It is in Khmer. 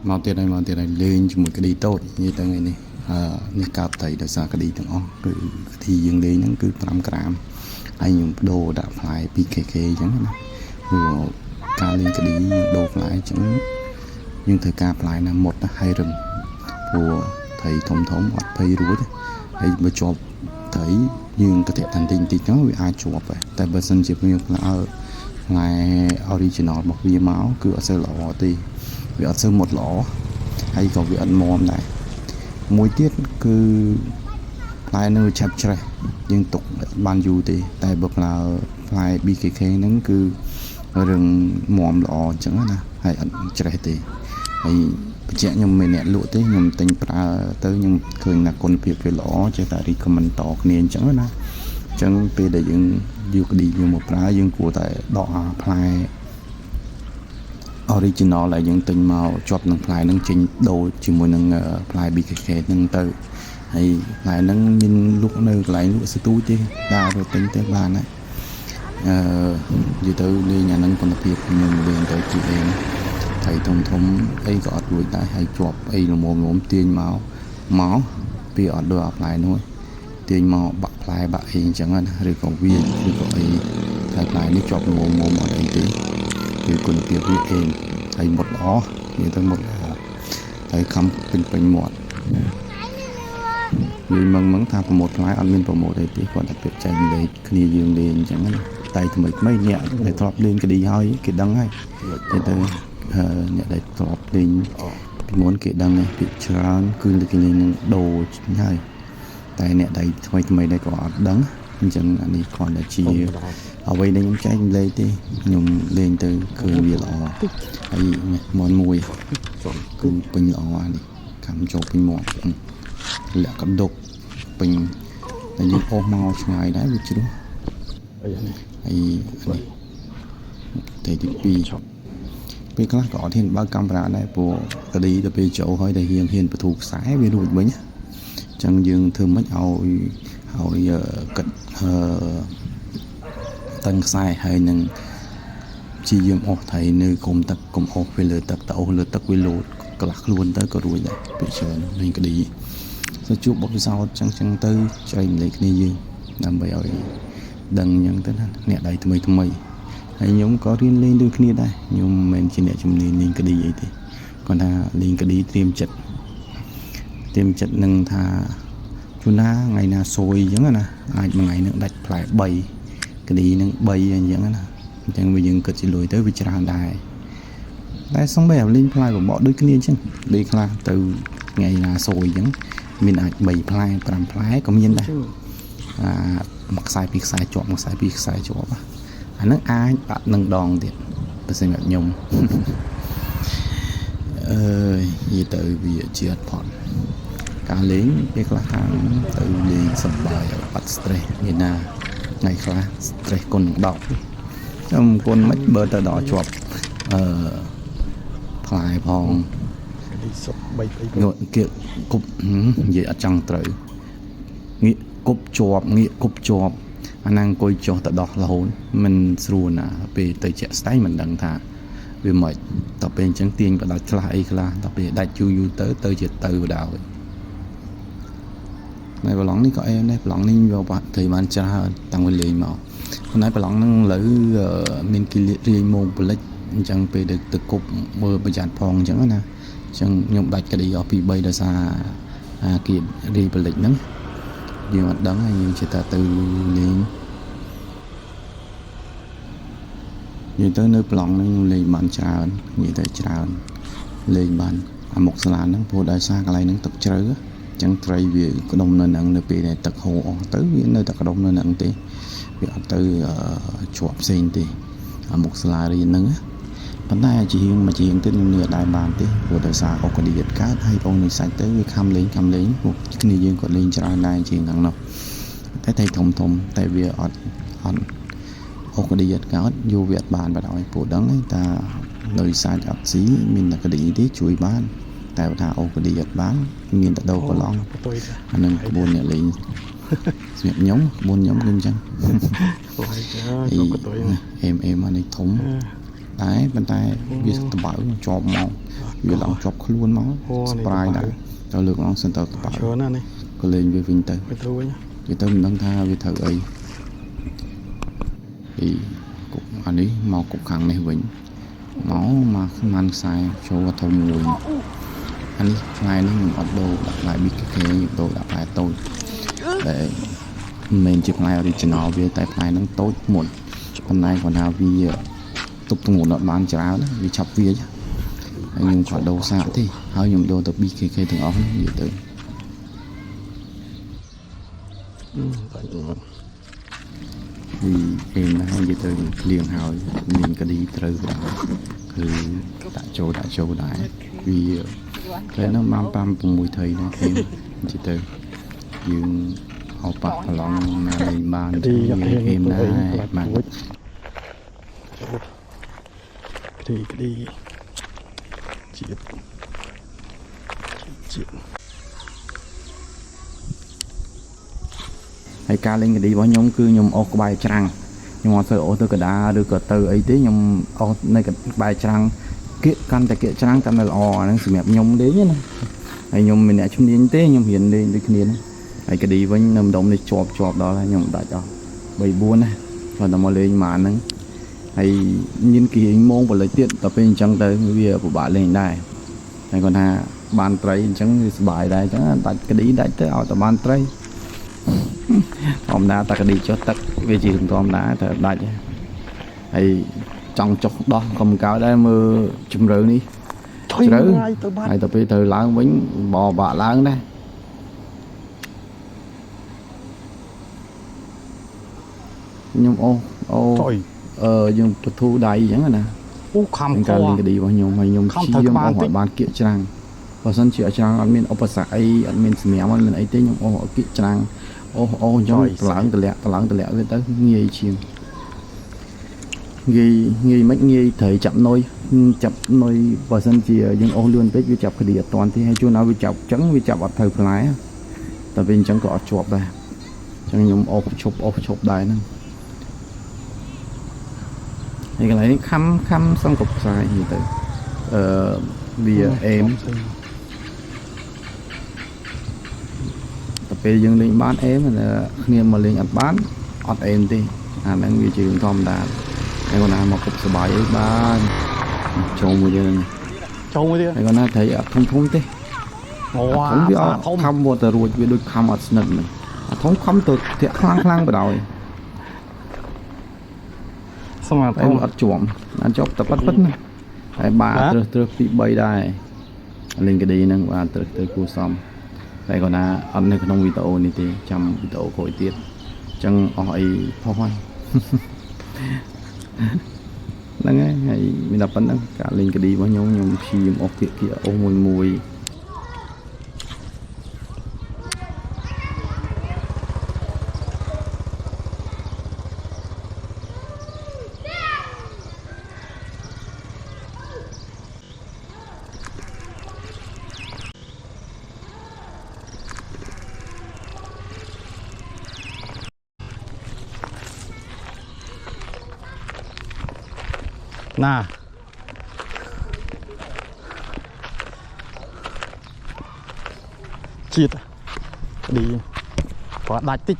មកទៀតហើយមកទៀតហើយលេងជាមួយក្តីតូចនិយាយទៅថ្ងៃនេះអឺនេះកើបត្រីដោយសារក្តីទាំងអស់គឺក្តីយើងលេងហ្នឹងគឺ5ក្រាមហើយខ្ញុំដូរដាក់ផ្លែ 2KK អញ្ចឹងណាព្រោះការលេងក្តីយើងដូរផ្លែអញ្ចឹងយើងត្រូវការផ្លែណាមុតណាហើយរឹងព្រោះត្រីធំធំអត់ភ័យរួចទេហើយបើជាប់ត្រីយើងកតិតាន់តិចតិចទៅវាអាចជាប់ដែរតែបើសិនជាមានផ្លែផ្លែ original របស់វាមកគឺអត់សូវល្អទេវាអត់សូវមុតល្អហើយក៏វាអត់មាំដែរមួយទៀតគឺផ្លែនៅឆាប់ច្រេះយើងទុកបានយូរទេតែបើផ្លែផ្លែ BKK ហ្នឹងគឺរឹងមាំល្អអញ្ចឹងណាហើយអត់ច្រេះទេហើយបញ្ជាក់ខ្ញុំមិនអ្នកលក់ទេខ្ញុំទិញប្រើទៅខ្ញុំឃើញថាគុណភាពវាល្អចេះតែ recommend តគ្នាអញ្ចឹងណាអញ្ចឹងពេលដែលយើងយកក្តីយើងមកប្រើយើងគួរតែដកអាផ្លែ original ដែលយើងទិញមកជាប់នឹងផ្លែហ្នឹងចេញដូរជាមួយនឹងផ្លែ BKK ហ្នឹងទៅហើយផ្លែហ្នឹងមានលក់នៅកន្លែងលក់សទូចទេដើរទៅទិញទៅបានហើយអឺនិយាយទៅលេងអាហ្នឹងគុណភាពខ្ញុំលេងទៅជាអេងត្រីធំធំអីក៏អត់រួចដែរហើយជាប់អីល្មមល្មមទាញមកមកពីអត់ដូចអាផ្លែនោះទាញមកបាក់ផ្លែបាក់អីអញ្ចឹងណាឬក៏វាចឬក៏អីតែផ្លែនេះជាប់ល្មមល្មមអត់អីទេគឺគុណភាពវាអេងហើយមុតល្អនិយាយទៅមុតល្អហើយខំពេញពេញមាត់និយាយមឹងមឹងថាpromote ផ្លែអត់មាន promote អីទេគាត់តែពាក្យចែករំលែកគ្នាយើងលេងអញ្ចឹងណាតែថ្មីថ្មីអ្នកដែលធ្លាប់លេងក្តីហើយគេដឹងហើយតែទៅអ្នកដែលធ្លាប់លេងពីមុនគេដឹងហើយពាក្យច្រើនគឺគេលេងនឹងដូរហើយតែអ្នកដែលថ្មីថ្មីដែរក៏អត់ដឹងអញ្ចឹងអានេះគ្រាន់តែជាអ្វីដែលខ្ញុំចែករំលែកទេខ្ញុំលេងទៅឃើញវាល្អហើយមន់មួយគឺពេញល្អអានេះខំចូលពេញមាត់លាក់កដុកពេញតែយើងអូសមកឆ្ងាយដែរវាជ្រុះ អីនេះ ហើយនេះតែទី2ពេលខ្លះក៏អត់ហ៊ានបើកកាមេរ៉ាដែរព្រោះក្តីទៅពេលចូលហើយតែហ៊ានហ៊ានបទូខ្សែវារួចវិញអញ្ចឹងយើងធ្វើម៉េចឲ្យឲ្យគិតអឺតឹងខ្សែហើយនឹងព្យាយាមអូសថៃនៅគុំទឹកកុំអូសវាលើទឹកតអូសលើទឹកវាលោតកន្លះខ្លួនទៅក៏រួចដែរពេលច្រើនលេងក្តីទៅជួបបទពិសោធន៍ចឹងចឹងទៅចែករំលែកគ្នាយើងដើម្បីឲ្យដឹងអញ្ចឹងទៅណាអ្នកដៃថ្មីថ្មីហើយខ្ញុំក៏រៀនលេងដូចគ្នាដែរខ្ញុំមិនមែនជាអ្នកជំនាញលេងក្តីអីទេគាត់ថាលេងក្តីត្រៀមចិត្តត្រៀមចិត្តនឹងថាជួនណាថ្ងៃណាសួយអញ្ចឹងណាអាចមួយថ្ងៃនឹងដាច់ផ្លែ3ក្តីនឹង3អញ្ចឹងណាអញ្ចឹងវាយើងគិតជាលុយទៅវាច្រើនដែរតែសំបីឲ្យលេងផ្លែបបកដូចគ្នាអញ្ចឹងលេងខ្លះទៅថ្ងៃណាសួយអញ្ចឹងមានអាច3ផ្លែ5ផ្លែក៏មានដែរអាមួយខ្សែពីរខ្សែជាប់មួយខ្សែពីរខ្សែជាប់អាហ្នឹងអាចបាក់នឹងដងទៀតបើសម្រាប់ខ្ញុំ អើយនិយាយទៅវាជាអត់ផុតការលេងពេលខ្លះថាទៅលេងសប្បាយឲ្យបាត់ stress មានណាថ្ងៃខ្លះ stress គុណនឹង10ចាំគុណមិនបើទៅដល់ជាប់អឺផ្លែផង នេះសុត3អី ងក់គៀកគប់និយាយអត់ចង់ត្រូវងាកគប់ជាប់ងាកគប់ជាប់អាហ្នឹងអង្គុយចុះទៅដោះរហូតមិនស្រួលណាពេលទៅជាក់ស្ដែងមិនដឹងថាវាមិនតទៅពេលអញ្ចឹងទាញបដាច់ខ្លះអីខ្លះតទៅពេលដាច់យូរយូរទៅទៅជាទៅបដ ாய் នៅប្រឡងនេះក៏អែមដែរប្រឡងនេះយកបាក់ត្រីបានច្រើនតាំងពីលេងមកប៉ុន្តែប្រឡងហ្នឹងឥឡូវមានគិលារាយម៉ោងបលិចអញ្ចឹងពេលដែលទៅគប់មើលប្រយ័ត្នផងអញ្ចឹងណាអញ្ចឹងខ្ញុំដាច់ក្តីអស់ពី3ដោយសារអាគៀតរាយបលិចហ្នឹងយើងអត់ដឹងហើយយើងចេះតែទៅលេងនិយាយទៅនៅប្រឡងហ្នឹងខ្ញុំលេងបានច្រើននិយាយទៅច្រើនលេងបានអាមុខសាលាហ្នឹងព្រោះដោយសារកន្លែងហ្នឹងទឹកជ្រៅអញ្ចឹងត្រីវាក្ដុំនៅហ្នឹងនៅពេលដែលទឹកហូរអស់ទៅវានៅតែក្ដុំនៅហ្នឹងទេវាអត់ទៅជាប់ផ្សេងទេអាមុខសាលារៀនហ្នឹងណាប៉ុន្តែជារៀងមួយជាងទៀតខ្ញុំនេះអត់ដែរបានទេព្រោះដោយសារអុកឌីអត់កើតហើយអូននេះសាច់ទៅវាខំលេងខំលេងពួកគ្នាយើងក៏លេងច្រើនដែរជាងខាងនោះតែតែធំធំតែវាអត់អត់អុកឌីអត់កើតយកវាអត់បានបាត់ហើយព្រោះដឹងហើយតាដោយសាច់អត់ស៊ីមានតែក្តីទេជួយបានតែបើថាអូក្តីអត់បានមានតែដូរប្រឡង បន្ទុយទៅ អានឹងក្បួនអ្នកលេងសម្រាប់ខ្ញុំក្បួនខ្ញុំគឺអញ្ចឹង អូយ អី ក៏បន្ទុយណា អេមអេមអានេះធំ ដែរប៉ុន្តែវាតបៅជាប់មកវាឡើងជាប់ខ្លួនមកស្ប្រាយដែរទៅលើកឡើងសិនទៅតបៅ ច្រើនណាស់នេះ ក៏លេងវាវិញទៅ ទៅទៅវិញ និយាយទៅមិនដឹងថាវាត្រូវអីអីគុកអានេះមកគុកខាងនេះវិញមកមកម៉ាន់ខ្សែចូលធំមួយអានេះផ្លែនេះខ្ញុំអត់ដូរដាក់ផ្លែ BKK ខ្ញុំដូរដាក់ផ្លែតូចតែមិនមែនជាផ្លែ original វាតែផ្លែហ្នឹងតូចមុនប៉ុន្តែគាត់ថាវាទប់ទម្ងន់អត់បានច្រើនណាវាឆាប់វាចហើយខ្ញុំគាត់ដូរសាកទេហើយខ្ញុំដូរទៅ BKK ទាំងអស់និយាយទៅ បាច់មក ពីអេមណាស់និយាយទៅភ្លៀងហើយមានក្តីត្រូវដែរគឺដាក់ចូលដាក់ចូលដែរវាតែនៅបាន5 6ថៃណាអេមនិយាយទៅយើងអោប៉ះប្រឡងណាលេងបាន ក្តីអត់ហ៊ាន អេមដែរ បា បាទ ច់ចូលក្តីក្តីជាតិជាតិ ហើយការលេងក្តីរបស់ខ្ញុំគឺខ្ញុំអស់ក្បែរច្រាំងខ្ញុំអត់សូវអស់ទៅកដាឬក៏ទៅអីទេខ្ញុំអស់នៅក្បែរច្រាំងគៀកកាន់តែគៀកច្រាំងកាន់តែល្អអាហ្នឹងសម្រាប់ខ្ញុំលេងណាហើយខ្ញុំមិនអ្នកជំនាញទេខ្ញុំរៀនលេងដូចគ្នាហ្នឹងហើយក្តីវិញនៅម្ដុំនេះជាប់ជាប់ដល់ហើយខ្ញុំដាច់អស់3 4ណាគាត់តែមកលេងម៉ានហ្នឹងហើយមានគេរៀងម៉ងបលិចទៀតដល់ពេលអញ្ចឹងទៅវាពិបាកលេងដែរហើយគាត់ថាបានត្រីអញ្ចឹងវាសប្បាយដែរអញ្ចឹងដាច់ក្តីដាច់ទៅឲ្យតែបានត្រី ធម្មតាតាក្តីចុះទឹកវាជារឿងធម្មតាតែដាច់ហើយចង់ចុះដោះក៏មិនកើតដែរមើលជំរឿនេះជ្រៅ ទៅបាត់ ហើយទៅពេលត្រូវឡើងវិញបបាក់ឡើងដែរខ្ញុំអូអូ ចុយ អឺយើងបធូរដៃអញ្ចឹងណា អូខំ នឹង ក ការលេងក្តីរបស់ខ្ញុំហើយខ្ញុំ ខំត្រូវ ព្យាយាម ក្បាលតិច អូសឲ្យបានគៀកច្រាំងបើសិនជាអត់ច្រាំងអត់មានឧបសគ្គអីអត់មានសម្រាមអត់មានអីទេខ្ញុំអូសឲ្យគៀកច្រាំងអូសអូសអញ្ចឹងតម្លើងតម្លាក់តម្លើងតម្លាក់វាទៅងាយជាងងាយងាយមិនងាយត្រូវចាប់នុយចាប់នុយបើសិនជាយើងអូសលឿនពេកវាចាប់ក្តីអត់តាន់ទេហើយជួនឲ្យវាចាប់អញ្ចឹងវាចាប់អត់ត្រូវផ្លែតែវាអញ្ចឹងក៏អត់ជាប់ដែរអញ្ចឹងខ្ញុំអូសឈប់អូសឈប់ដែរហ្នឹងហើយកន្លែងនេះខំខំសង្កប់ខ្សែនិយាយទៅអឺវាអេម តែពេលយើងលេងបានអេមតែគ្នាមកលេងអត់បានអត់អេមទេអាហ្នឹងវាជារឿងធម្មតាហើយគាត់ណាមកគប់សបាយអីបានចូលមួយយើង ចូលមួយទៀត ហើយគាត់ណាត្រីអត់ធំធំទេ អូ អាធំវាអត់ ធំ ខំមកទៅរួចវាដូចខំអត់ស្និទ្ធហ្នឹងអាធំខំទៅធាក់ខ្លាំងខ្លាំងបណ្ដោយ ស្មា តែ ធំ វាអត់ជាប់អត់ជាប់តែប៉ិតប៉ិតណាតែបា បាទ ត្រឹសត្រឹសពី3ដែរលេងក្តីហ្នឹងបាទត្រឹសទៅគួរសមតែគាត់ណាអត់នៅក្នុងវីដេអូនេះទេចាំវីដេអូក្រោយទៀតអញ្ចឹងអស់អីផុសហើយ ហ្នឹងហើយហើយមានតែប៉ុណ្្នឹងការលេងក្តីរបស់ខ្ញុំខ្ញុំព្យាយាមអស់គៀកគៀកអស់មួយមួយ ណាជាតិក្តីគាត់ដាច់តិច